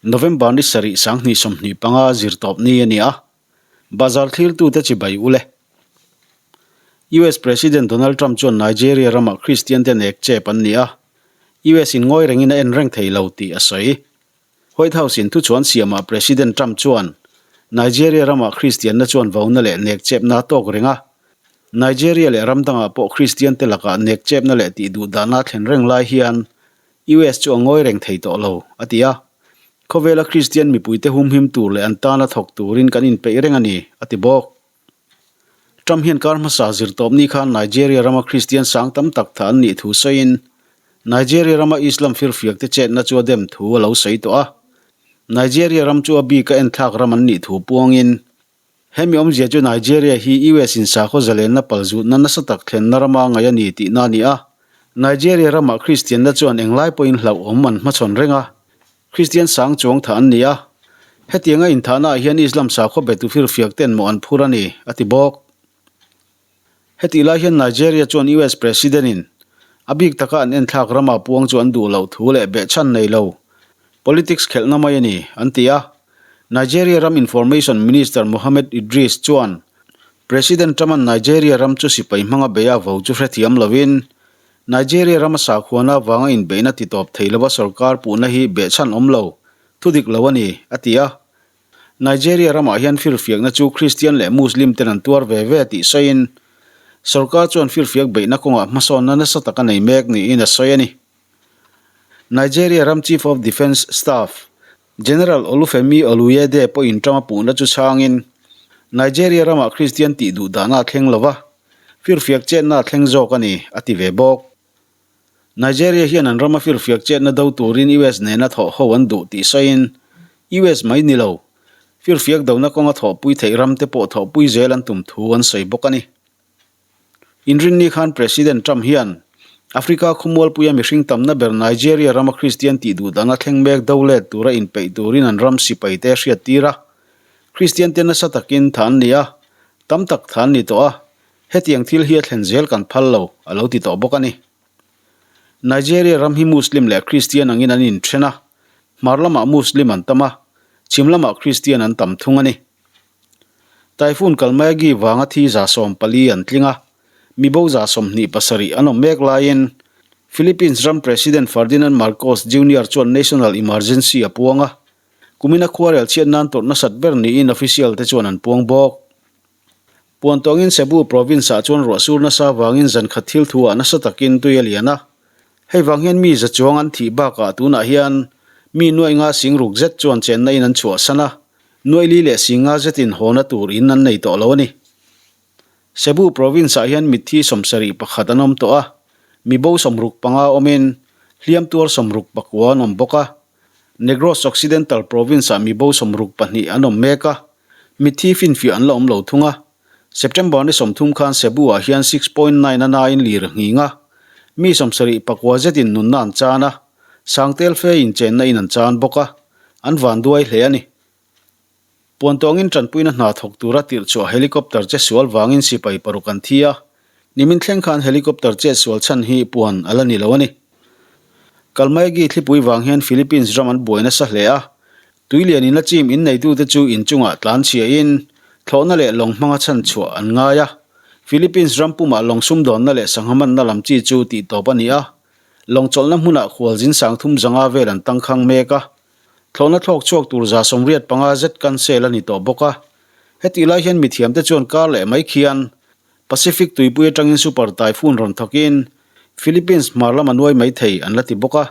November ni sarih 2025 zirtawp ni a ni a, bazar thlirtute chibai u le. US President Donald Trump chuan Nigeria ramah Kristian te nek chep an ni a, US in ngawi rengin a en reng thei lo tih a sawi. White House in thuchhuan siamah President Trump chuan Nigeria ramah Kristianna chuan vauna leh nek chepna a tawk reng a, Nigeria leh ram dangah pawh Kristian te lakah nek chepna leh tih duhdahna a thlen reng lai hian US chu a ngawi reng thei tawh lo, a ti a. Khawvela Kristian mipuite humhim tur leh an tana thawk turin kan inpeih reng a ni, a ti bawk. Trump hian kar hmasa zirtawpni khan Nigeria rama Kristian sang tam tak tha an nih thu sawiin, Nigeria rama Islam firfiakte chetna chu a dem thu a lo sawi tawh a. Nigeria ram chu a bika enthlak ram an nih thu puangin, Hemi awmzia chu Nigeria hi US in sakhaw zalenna palzutna nasa tak thlenna rama ngaih a ni tihna a ni a. Nigeria ramah Kristianna chuan englai pawhin hlauhawm an hmachhawn reng a, Kristian sang chuang thah an ni a. Hetianga inthahnaah hian Islam sakhaw betu firfiak ten mawh an phur a ni, a ti bawk. Hetih lai hian Nigeria chuan US President in a bik taka an enthlak rama puang chu an duh loh thu leh behchhan nei lo politics khelhna mai a ni, an ti a. Nigeria ram Information Minister Mohammed Idris chuan President Trump-a'n Nigeria ram chu sipai hmanga beia vo chu hrethiam lovin Nigeria rama sakhuana avanga inbeihna titawp thei lova sorkar puhna hi behchhan awm lo, thudik lo a ni, a ti a. Nigeria ramah hian firfiakna chu Kristian leh Muslim ten an tuar ve ve tih sawiin, sorkar chuan firfiak beihna kawngah hmasawnna nasa tak a nei mek niin a sawi a ni. Nigeria ram Chief of Defence Staff, General Olufemi Oluyede pawhin Trump-a puhna chu chhangin, Nigeria ramah Kristian tih duh dahna a thleng lova, firfiak chetna a thleng zawk a ni, a ti ve bawk. Nigeria hian an rama firfiak chetna do turin US nena thawh ho an duh tih sawiin, US mai ni lo, firfiak dona kawnga thawhpui theih ram te pawh thawhpui zel an tum thu an sawi bawk a ni. Inrinni khan President Trump hian Africa khawmualpuia mihring tamna ber Nigeria rama Kristian tih duh dana thleng mek do let tura inpeih turin an ram sipai te hriattir a. Kristian te nasa takin tha an ni a, tam tak tha an ni tawh a, Hetiang thil hi a thlen zel kan phal lo, a lo ti tawh bawk a ni. Nigeria ram hi Muslim leh Kristian angin an inthen a, hmar lamah Muslim an tam a, chhim lamah Kristian an tam thung a ni. Typhoon Kalmaegi vanga thi 14 an tling a, mibo 27 an awm mek laiin Philippines ram President Ferdinand Marcos Junior chuan national emergency a puang a, kumina khuarel chhiat nan tawrh nasat ber niin official te chuan an puang bawk. Puan tawngin Cebu province-ah chuan ruah sur nasa vangin zan khat thil thu-ah nasa takin tui a lian a. Hei vang hian mi za chuang an thih bakah tunah hian mi nuaih nga sing ruk zet chuan chenna in an chhuahsan a, nuaih li leh sing nga zetin hawna tur in an nei tawh lo a ni. Cebu province-ah hian mitthi 71 an awm tawh a, mi bo 65 awmin hliam tuar 69 an awm bawk a. Negros Occidental province-ah mi bo 62 an awm mek a, Mitthi finfiah an la awm lo thung a, September ni 30 khan Cebu-ah hian 6.9 a nain lir a nghing a, mi 74 zetin nunna an chan a, Sangtel fe inchenna in an chan bawk a, an vanduai hle a ni. Puantawngin tanpuina hna thawk tura tirh chhuah helicopter che sual vangin sipai paruk an thi a, nimin thleng khan helicopter chet sual chhan hi puan a la ni lo a ni. Kalmaegi thlipui vang hian Philippines ram an buai nasa hle a, Tuilian in a chim inneitute chu inchungah tlan chhiahin thlawhna leh lawng hmanga chhan chhuah an ngai a. Philippines ram pumah lawng sumdawnna leh sangha manna lam chi chu tihtawp a ni a. Lawng chawlhna hmunah khualzin 35 vel an tangkhang mek a. Thlawhna thlawk chhuak tur 85 zet cancel a ni tawh bawk a. Hetih lai hian mithiamte chuan kar leh mai khian Pacific tuipui atangin super typhoon rawn thawkin Philippines hmar lam a nuai mai thei an la ti bawk a.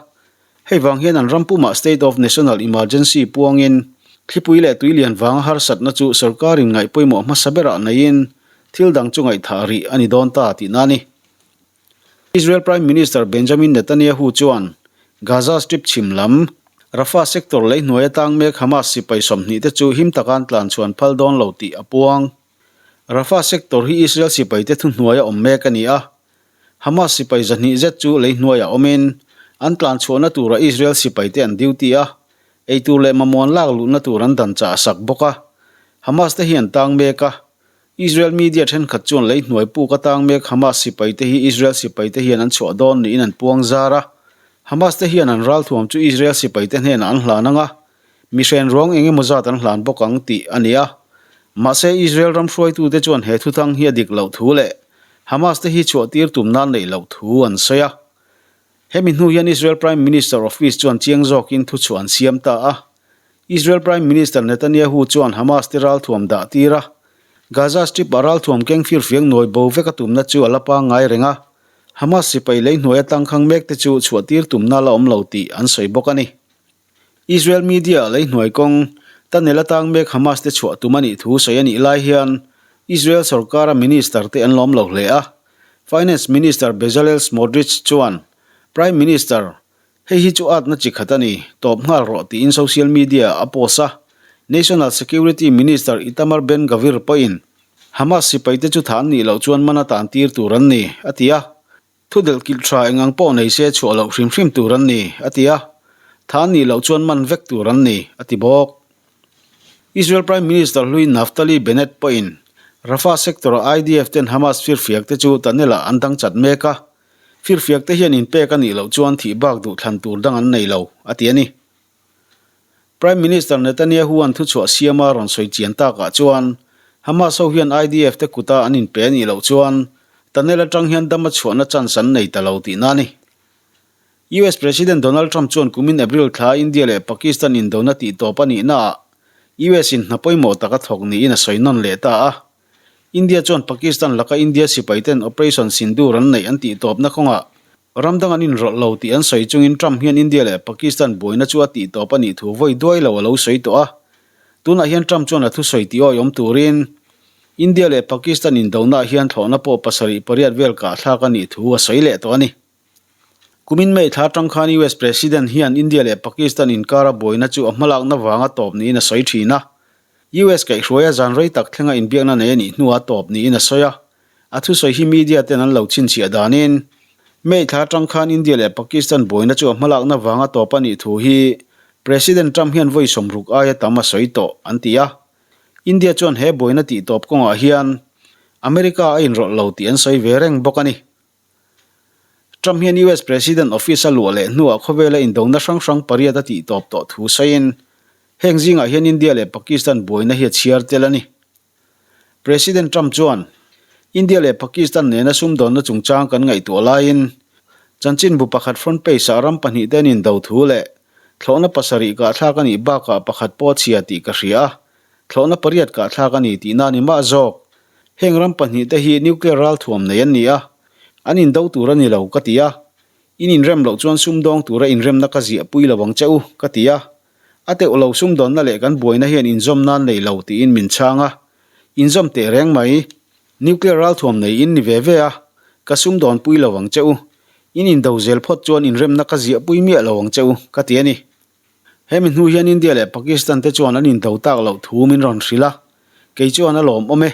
Hei vang hian an ram pumah State of National Emergency puangin thlipui leh tuilian vanga harsatna chu sorkarin ngaih pawimawh hmasa berah neiin thil dang chu ngaihthah rih a ni dawn ta tihna a ni. Israel Prime Minister Benjamin Netanyahu chuan Gaza Strip chhim lam, Rafah sector lei hnuai atang mek Hamas sipai 20 te chu him taka an tlan chhuan phal dawn lo tih a puang. Rafah sector hi Israel sipaite thuhnuaia awm mek a ni a, Hamas sipai 200 zet chu lei hnuaiah awmin an tlan chhuahna tura Israel sipaite an duty a, eitur leh mamawh lak luhna tur an dan chah a sak bawk a. Hamas te hi an tang mek a. Israel media thenkhat chuan lei hnuai puk a tang mek Hamas sipaite hi Israel sipaite hian an chhuah dawn niin an puang zar a. Hamas te hian an ralthuam chu Israel sipaite hnenah an hlan ang a. Mihren ruang eng emaw zat an hlan bawk ang tih a ni a. Mahse, Israel ram hruaitute chuan he thuthang hi a dik loh thu leh Hamas te hi chhuahtir tum nan neih loh thu an sawi a. Hemi hnu hian Israel Prime Minister Office chuan chiang zawkin thuchhuah an siam ta a. Israel Prime Minister Netanyahu chuan Hamas te ralthuam dah tir a, Gaza Strip-ah ralthuam keng firfiang nawi bo vek a tumna chu a la pangngai reng a, Hamas sipai lei hnuaia tangkhang mek te chu chhuahtir tumna la awm lo tih an sawi bawk a ni. Israel media-ah lei hnuai kawng, tunnel atang mek Hamas te chhuah tum a nih thu sawi a nih lai hian Israel sorkara minister te an lawm lo hle a. Finance Minister Bezalel Smotrich chuan Prime Minister, Hei hi chu atna chi khat a ni, tawp nghal rawh tiin social media-ah a post a. National Security Minister Itamar Ben-Gvir pawhin Hamas sipaite chu tha an nih loh chuan man a tan tir tur an ni, a ti a. Thu delh kilh tha eng ang pawh nei se chhuah loh hrim hrim tur an ni, a ti a. Tha an nih loh chuan man vek tur an ni, a ti bawk. Israel Prime Minister hlui Naftali Bennett pawhin Rafah sector-a IDF ten Hamas firfiak te chu tunnel-ah an dang chat mek a, Firfiak te hian inpek a nih loh chuan thih bak duh thlan tur dang an nei lo, a ti a ni. Prime Minister Netanyahu-a'n thuchhuah siama rawn sawi chian takah chuan Hamas ho hian IDF te kuta an inpe a nih loh chuan tunnel atang hian dam a chhuahna chance an nei ta lo tihna a ni. US President Donald Trump chuan kumin April thla India leh Pakistan indona tihtawp a nihnaah US in hna pawimawh tak a thawk niin a sawi nawn leh ta a. India chuan Pakistan laka India sipaiten Operation Sindoor an neih an tihtawpna kawngah ram dang an inrawlh lo tih an sawi chungin Trump hian India leh Pakistan buaina chu a tihtawp a nih thu vawi duai lo a lo sawi tawh a. Tunah hian Trump chuan a thusawi tih awihawm turin India leh Pakistan indonaah hian thlawhna pawh 78 vel kahthlak a nih thu a sawi leh tawh a ni. Kumin May thla atang khan US President hian India leh Pakistan inkara buaina chu a hmalakna vanga tawp niin a sawi thin a. US kaihhruaia zan rei tak thlenga inbiakna nei a nih hnuah tawp niin a sawi a. A thusawi hi media ten an lo chhinchhiah danin May thla atang khan India leh Pakistan buaina chu a hmalakna vanga tawp a nih thu hi President Trump hian vawi 60 aia tam a sawi tawh an ti a. India chuan he buaina tihtawp kawngah hian America a inrawlh lo tih an sawi ve reng bawk a ni. Trump hian US President office a luah leh hnuah khawvela indona hrang hrang pariat a tihtawp tawh thu sawiin heng zingah hian India leh Pakistan buaina hi a chhiar tel a ni. President Trump chuan India leh Pakistan nena sumdawnna chungchang kan ngaihtuah laiin chanchinbu pakhat front page-ah ram pahnihte an indo thu leh thlawhna pasarih kahthlak a nih bakah pakhat pawh a chhia tih ka hria a, Thlawhna pariat kahthlak a ni tihna a ni mah zawk. Heng ram pahnihte hi nuclear ralthuam nei an ni a, an indo tur a ni lo ka ti a. In inrem loh chuan sumdawng tura inremna ka ziah pui lo ang che u ka ti a. A teuh lo sumdawnna leh kan buaina hian inzawm nan nei lo tiin min chhang a. Inzawm teh reng mai. Nuclear ralthuam nei in ni ve ve a, ka sumdawn pui lo ang che u. In indo zel phawt chuan inremna ka ziah pui miah lo ang che u ka ti a ni. Hemi hnu hian India leh Pakistan te chuan an indo tak loh thu min rawn hrilh a, kei chuan a lawmawm e.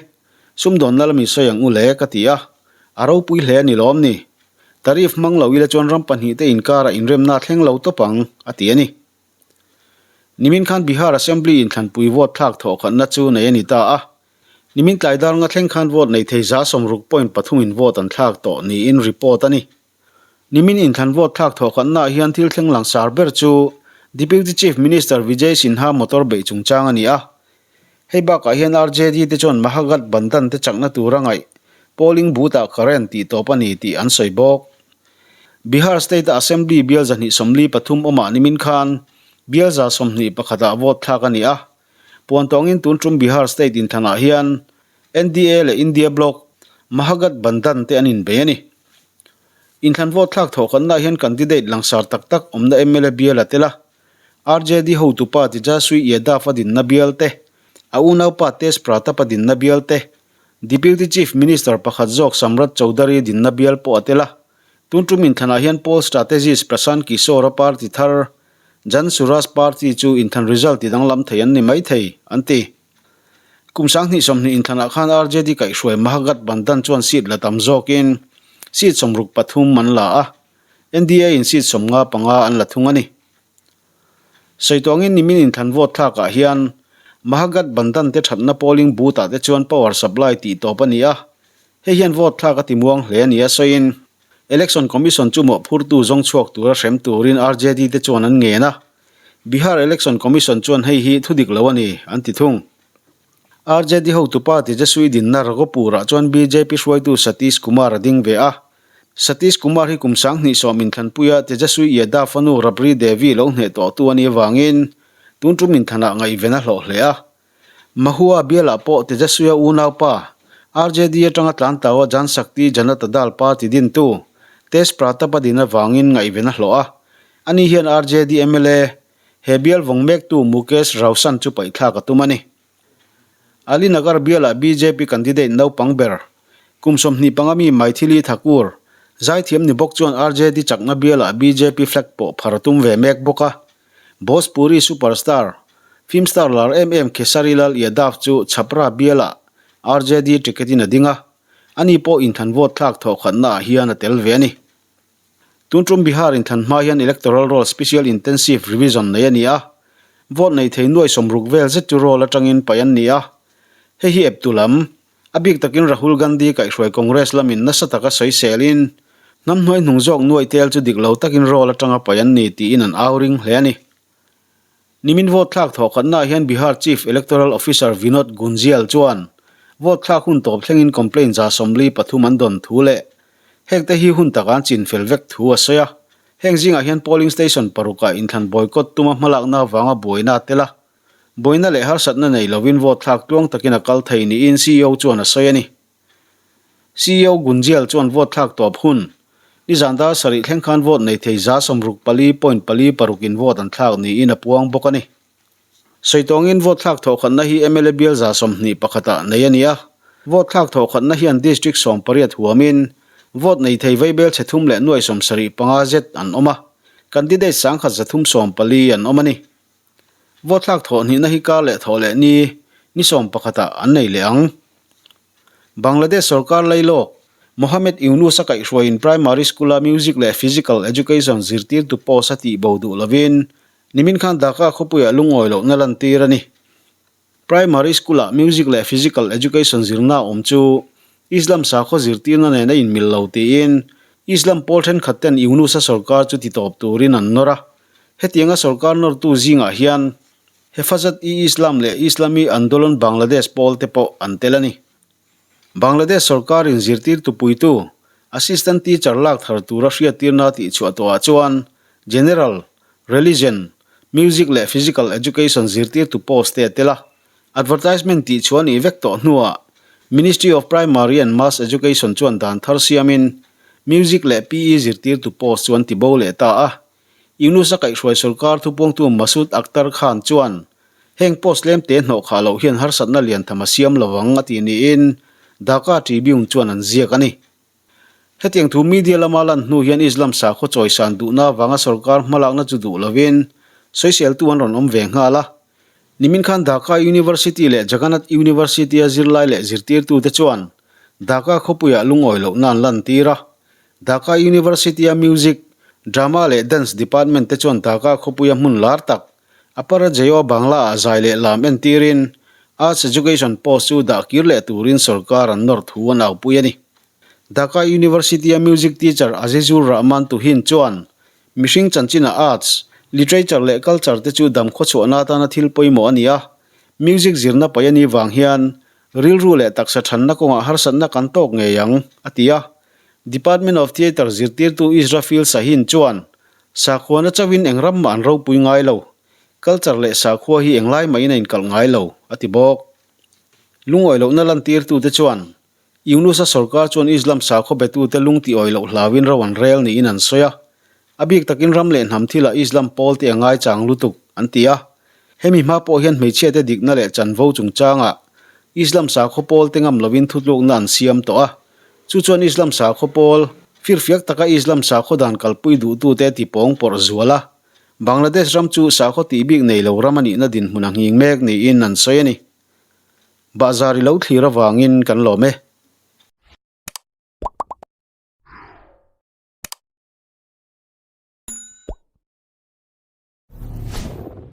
Sumdawnna lami sawi ang u le ka ti a, a ropui hle a ni lawm ni. Tariff hmang lo ila chuan ram pahnihte inkarah inremna a thleng lo tawp ang, a ti a ni. Nimin khan Bihar Assembly inthlanpui vote thlak thawhkhatna chu nei a ni ta a. Nimin tlai dar nga thleng khan vote nei thei 60.3 in vote an thlak tawh niin report a ni. Nimin inthlan vote thlak thawhkhatnaah hian thil thleng langsar ber chu Deputy Chief Minister Vijay Sinha motor beih chungchang a ni a. Hei bakah hian RJD te chuan Mahagathbandhan te chakna tura ngaih polling booth-ah current tih tawp a ni tih an sawi bawk. Bihar State-a Assembly bial 243 awmah nimin khan bial 21 ah vote thlak a ni a. Puan tawngin tun tum Bihar State inthlanah hian NDA leh India Bloc, Mahagathbandhan te an inbei a ni. Inthlan vote thlak thawhkhatnaah hian candidate langsar tak tak awmna mla bial a tel a. RJD hotupa Tejaswi Yadav a dinna bial te, a unaupa Tej Pratap a dinna bial te, Deputy Chief Minister pakhat zawk Samrat Choudhary dinna bial pawh a tel a. Tun tum inthlanah hian poll strategist Prashant Kishor-a party thar Jan Suraaj Party chu inthlan result ti danglam thei an ni maithei, an ti. Kum 2020 inthlanah khan RJD kaihhruai Mahagathbandhan chuan seat la tam zawkin seat 63 an la a, NDA in seat 55 an la thung a ni. Sawi tawngin nimin inthlan vote thlakah hian Mahagathbandhan te thatna polling booth ah te chuan power supply tih tawp a ni a, hei hian vote thlak a ti muang hle a ni a sawiin Election Commission chu mawhphurtu zawng chhuak tura hrem turin RJD te chuan an ngen a. Bihar Election Commission chuan hei hi thu dik lo a ni, an ti thung. RJD hotupa Tejaswi dinna Raghopur-ah chuan bjp hruaitu Satish Kumar a ding ve a. Satish Kumar hi kum 2010 inthlanpuia Tejaswi Yadav fanu Rabri Devi lo hneh tawhtu a nih avangin tun tum inthanah ngaihven a hlawh hle a. Mahua bialah pawh Tejaswiya unaupa, RJD atanga tlantaua Jan Shakti Janata Dal party dintu, Tej Pratap a din avangin ngaihven a hlawh a. Ani hian RJD mla, he bial vawng mektu Mukesh Rausan chu paihthlak a tum a ni. Alinagar bialah bjp candidate naupang ber, kum 25 mi Maithili Thakur, zaithiam ni bawk chuan RJD chakna bialah bjp flag pawh phar a tum ve mek bawk a. Bhojpuri superstar, film star lar em em Khesari Lal Yadav chu Chhapra bialah RJD ticket in a ding a, ani pawh inthlan vote thlak thawhkhatna ah hian a tel ve a ni. Tun tum Bihar inthlan hma hian Electoral Roll Special Intensive Revision nei a ni a, vote nei thei nuai 60 vel zet chu roll atangin paih an ni a, hei hi eptu lam, A bik takin Rahul Gandhi kaihhruai Congress lamin nasa taka sawiselin, hnam hnuai hnung zawk nuai tel chu dik lo takin roll atanga paih an ni tiin an au ring hle a ni. Nimin vote thlak thawhkhatnaah hian Bihar Chief Electoral Officer Vinod Gunjial chuan vote thlak hun tawp thlengin complaint 43 an dawn thu leh hengte hi hun taka an chinfel vek thu a sawi a. Heng zingah hian polling station parukah inthlan boycott tuma hmalakna avanga buaina a tel a. Buaina leh harsatna nei lovin vote thlak tluang takin a kal thei niin CEO chuan a sawi a ni. CEO Gunjial chuan vote thlak tawp hun, nizan dar sarih thleng khan vote nei thei 64 point pali paruk in vote an thlak niin a puang bawk a ni. Sawi tawngin vote thlak thawhkhatna hi mla bial 21 ah nei a ni a, vote thlak thawhkhatna hian district 18 huamin vote nei thei vaibel chhe thum leh nuai 75 zet an awm a, candidate 1314 an awm a ni. Vawthlak thawh hnihna hi kar leh thawh leh ni ni 11 ah an nei leh ang. Bangladesh sorkar lailawk, Mohammed Yunus a kaihhruaiin primary school-a music leh physical education zirtirtu post a tihbo duh lovin nimin khan Dhaka khawpuiah lungawi lohna lantir a ni. Primary school-ah music leh physical education zirna awm chu Islam sakhaw zirtirna nen a inmil lo tiin Islam pawl thenkhat ten Yunus-a sorkar chu titawp turin an nawr a. Hetianga sorkar nawrtu zingah hian Hefazat-e-Islam leh Islami Andolon Bangladesh pawl te pawh an tel a ni. Bangladesh sorkarin zirtirtu puitu, assistant teacher lak thar tura hriattirna tihchhuah tawhah chuan General, Religion, Music leh Physical Education zirtirtu post te a tel a. Advertisement tihchhuah a nih vek tawh hnuah Ministry of Primary and Mass Education chuan dan thar siamin Music leh PE zirtirtu post chu an tibo leh ta a. Yunus a kaihhruai sorkar thupuangtu Masood Akhtar Khan chuan Heng post tlemte hnawh khah loh hian harsatna lian tham a siam lo ang a ti niin Dhaka Tribune chuan an ziak a ni. Hetiang thu media lama lan hnu hian Islam sakhaw chawisan duhna avanga sorkar hmalakna chu duh lovin sawiseltu an rawn awm ve nghal a. Nimin khan Dhaka University leh Jagannath University-a zirlai leh zirtirtute chuan Dhaka khawpuiah lungawi lohna an lantir a. Dhaka University-a Music, Drama leh Dance Department te chuan Dhaka khawpuia hmun lar tak Aparajayo Bangla-ah zai leh lam entirin Arts Education post chu dah kir leh turin sorkar an nawr thu an aupui a ni. Dhaka University-a music teacher Azizur Rahman Tuhin chuan mihring chanchina arts, literature leh culture te chu dam khawchhuahna atana thil pawimawh a ni a, music zirna paih a nih vang hian rilru leh taksa thanna kawngah harsatna kan tawk ngei ang, a ti a. Department of Theatre zirtirtu Israfil Sahin chuan Sakhuana chauhin eng ram mah an ropui ngai lo, culture leh sakhua hi englai mahin a inkalh ngai lo, a ti bawk. Lungawi lohna lantirtute chuan Yunus-a sorkar chuan Islam sakhaw betute lung tiawi loh hlauin ro an rel niin an sawi a, a bik takin ram leh hnam thilah Islam pawl te a ngaichang lutuk, an ti a. Hemi hma pawh hian hmeichhiate dikna leh chanvo chungchangah Islam sakhaw pawl te ngam lovin thutlukna an siam tawh a, Chu chuan Islam sakhaw pawl, firfiak taka Islam sakhaw dan kalpui duhtute ti pawng pawrh zual a, Bangladesh ram chu sakhaw tih bik nei lo ram a nihna dinhmun a nghing mek niin an sawi a ni. Bahzar i lo thlir avangin kan lawm e.